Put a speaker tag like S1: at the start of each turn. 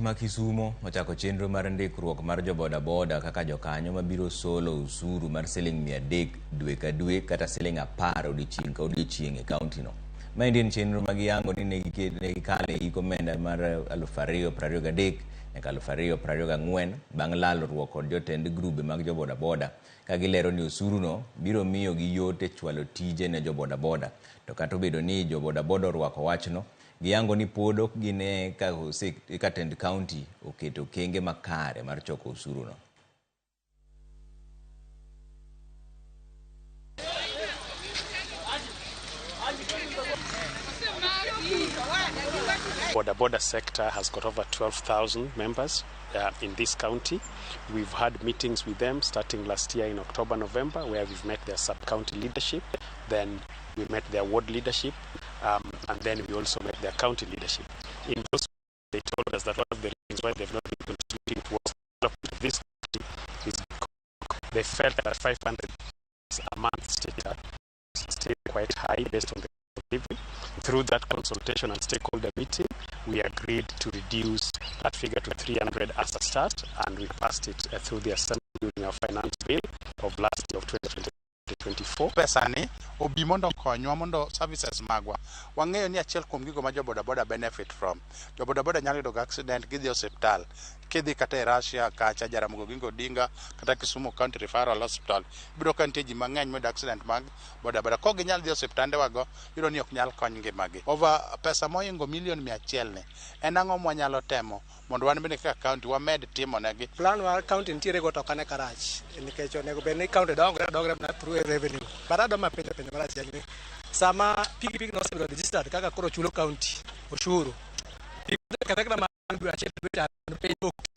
S1: ma Kisumo ochako chenro mar ndikruok mar jo bodaboda kaka jokanyo mabiro solo osuru mar siling 300 dwe ka dwe kata siling 10 odiechieng' ka odiechieng' e kaontino. Maendi en chenro ma giyango ni ne gikale e hik omenda mar 2023 nyaka 2024 bang' lalruok kod jotend grube mag jo bodaboda ka gilero ni osuruno biro miyogi yot e chwalo tije ne jo bodaboda. To kata obedo ni jo bodaboda orwako wachno, giyango ni pod ok gine ka, ka tend kaunti oketo okenge makare mar choko osuruno.
S2: Boda boda sector has got over 12,000 members in this county. We've had meetings with them starting last year in October, November, where we've met their sub-county leadership. Then we met their ward leadership, and then we also met their county leadership. In those, they told us that one of the reasons why they've not been contributing towards the development of this county is because they felt that 500 a month state is still quite high based on the living. Through that consultation and stakeholder meeting, we agreed to reduce that figure to 300 as a start, and we passed it through the assembly during our finance bill of last year of 2024.
S3: Pesani obi mondo okonywa mondo services magwa. Wang'eyo ni achiel kuom gigo ma jo bodaboda benefit from, jo bodaboda nyalo yudo accident, gidhi e osiptal. Kidhi kata e Russia kacha, Jaramogi Oginga Odinga kata Kisumu County Referral Hospital, ibiro ka nitie ji mang'eny moyudo accident mag bodaboda. Kok ginyal dhi e osiptandewago, iyudo ni ok nyal kony ngimagi. Over pesa mohingo milion 100 ni en ang'o mwanyalo temo mondo wan bende kaka county wamed timo negi?
S4: Plan mar county nitiere go to ok ane karach nikech onego bed ni county dongre dongre mana through revenue. But adwa ma penjo penjo mar achiel ni sama pikipiki nosebedo registered kaka koro chulo county oshuru, pikipiki kata ma dwe achiel dwe piny ok.